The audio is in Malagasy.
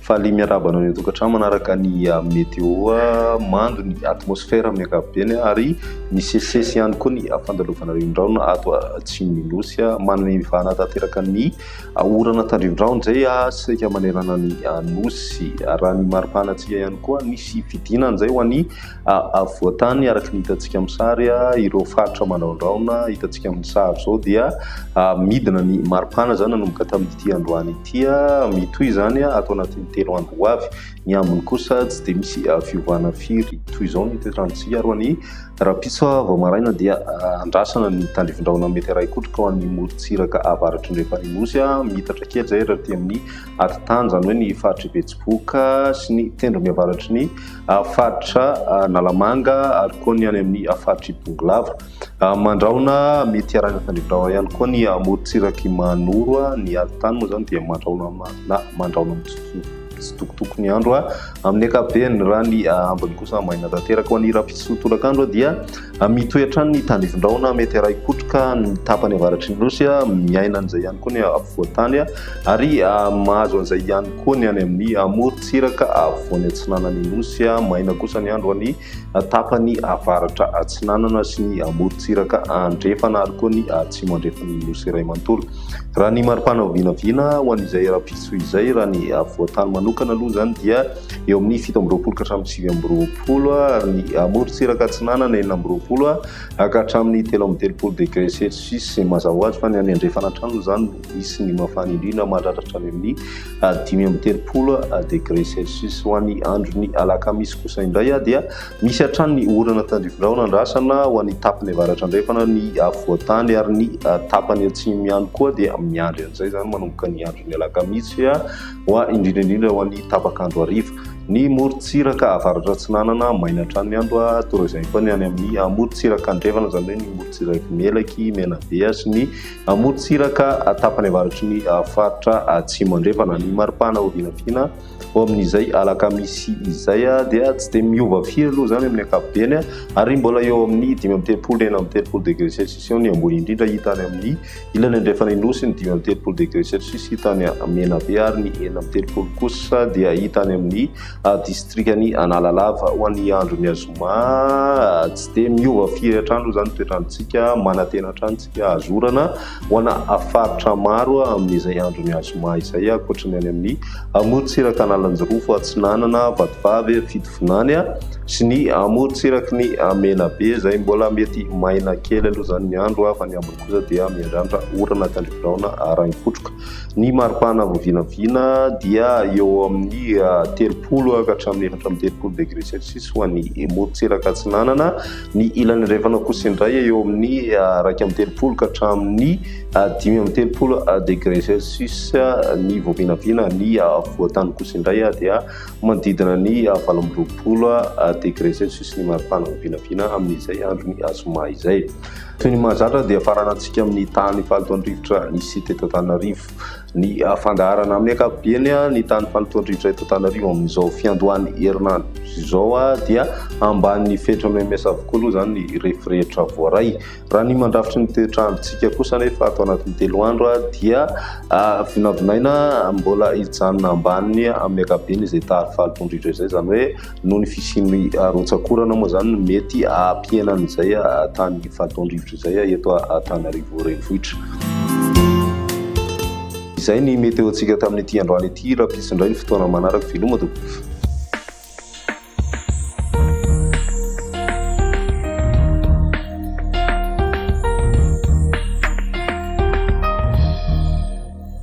Faly miarahaba anao any an-tokantrano manaraka ny météo. Mando ny atmosfera amin'ny ankapobeny ary misesisesy ihany koa ny fandalovana rivodraona ato atsimon'ny Nosy. Manome vahana tanteraka ny orana tandrivindrahona izay saika manerana ny Nosy. Raha ny maripana antsika ihany koa, nisy fidinana izay ho an'ny afovoan-tany araka ny hitantsika amin'ny sary. Ireo faritra mandrahondrahona hitantsika amin'ny sary izao dia midina ny maripana izany nanomboka tamin'ity androany ity. Mitohy izany ato anatin'ny 3 andro ho avy. Ny ambiny kosa tsy dia misy fiovana firy. Toy izao ny toetr'androntsika ary ho an'ny rahampitso vao maraina dia andrasana ny tandrivindrahona mety harahi-kotroka ho an'ny morontsiraka avaratry ny andrefan'ny Nosy. Miitatra kely izay raha aty amin'ny atitany, izany hoe ny faritr'i Betsiboka sy ny tendrony avaratry ny faritra Analamanga ary koa ny any amin'ny faritr'i Bongolava. Mandrahona mety arahina tandrivindrahona ihany koa ny morontsirak'i Mahanoro. Ny atitany moa izany dia mandrahona na mandrahona mitsitokotoko ny andro amin'ny ankapobeny. Raha ny ambiny kosa maina tanteraka. Ho an'ny rahampitso tolakandro dia mitohy hatrany ny tandrivindrahona mety arahi-kotroka ny tapany avaratry ny Nosy. Miaina an'izay ihany koa ny afovoan-tany ary mahazo an'izay ihany koa ny any amin'ny morontsiraka afovoany atsinanan'ny Nosy. Maina kosa ny andro any tapany avaratra atsinanana sy ny morontsiraka andrefana ary koa ny atsimo andrefan'ny Nosy iray manontolo. Raha ny maripana vinavina ho an'izay rahampitso izay, raha ny afovoan-tany manokana aloha izany dia eo amin'ny 27 ka hatramin'ny 29 ary ny morontsiraka atsinanana 26 ka hatramin'ny 33 degré celsius. Mazava ho azy fa ny any andrefana hatrany moa izany no misy ny mafana indrindra, mahatratra hatrany amin'ny 35 degré celsius. Ho an'ny andron'ny alakamisy kosa indray dia misy hatrany ny orana tandrifindrahona andrasana ho an'ny tapany avaratra andrefana, ny afovoan-tany ary ny tapany atsimo ihany koa dia miandry an'izay izany manomboka ny andron'ny alakamisy ho indrindra indrindra ho an'ny tapak'andro hariva. Ny morontsiraka avaratra atsinanana maina hatrany ny andro, toa izay koa ny any amin'ny morontsiraka andrefana, izany hoe ny morontsirak'i Melaky, Menabe sy ny morontsiraka tapany avaratry ny faritra atsimo andrefana. Ny maripana ho vinavina ho amin'izay alakamisy izay dia tsy dia miova firy aloha izany amin'ny ankapobeny ary mbola eo amin'ny 35 36 degré celsius eo ny ambony indrindra hita any amin'ny Ilany andrefan'ny Nosy ny 35 degré celsius hita any Menabe ary ny 36 kosa dia hita any amin'ny distrikan'i Analalava. Ho an'ny andron'ny zoma, tsy dia miova firy hatrany aloha izany ny toetr'androntsika, manantena hatrany isika hahazo orana ho ana faritra maro amin'izay andron'ny zoma izay, ankoatra ny any amin'ny morontsiraka Analanjirofo Atsinanana, Vatovavy, Fitovinany sy ny morontsiraky ny Menabe izay mbola mety maina kely aloha izany ny andro fa ny ambiny kosa dia miandrandra orana tandrifindrahona arahin-kotroka. Ny maripana voavinavina dia eo amin'ny 30 ka hatramin'ny 34 degré celsius ho an'ny morontsiraka atsinanana. Ny ilany andrefana kosa indray eo amin'ny 31 ka hatramin'ny 35 degré celsius ny voavinavina. Ny afovoan-tany kosa indray dia manodidina ny 28 degré celsius ny maripana voavinavina amin'izay andron'ny zoma izay. Toy ny mahazatra dia faranantsika amin'ny tahan'ny fahalotoan-drivotra nisy teto Antananarivo ny fandaharana. Amin'ny ankapobeny, ny tahan'ny fahalotoan-drivotra eto Antananarivo amin'izao fiandohan'ny herinandro izao dia ambanin'ny fetran'ny OMS avokoa aloha izany ny refy rehetra voaray. Raha ny mandrafitry ny toetr'androntsika kosa anefa ato anatin'ny 3 andro dia vinavinaina mbola hijanona ambaniny amin'ny ankapobeny izay tahan'ny fahalotoan-drivotra izay, izany hoe Noho ny fisian'ny rotsak'orana moa izany no mety hampihena an'izay tany fahataon-drivotra izay eto Antananarivo Renivohitra. Izay ny météo-ntsika tamin'ity androany ity. Rahampitso indray ny fotoana manaraka. Veloma tompoko.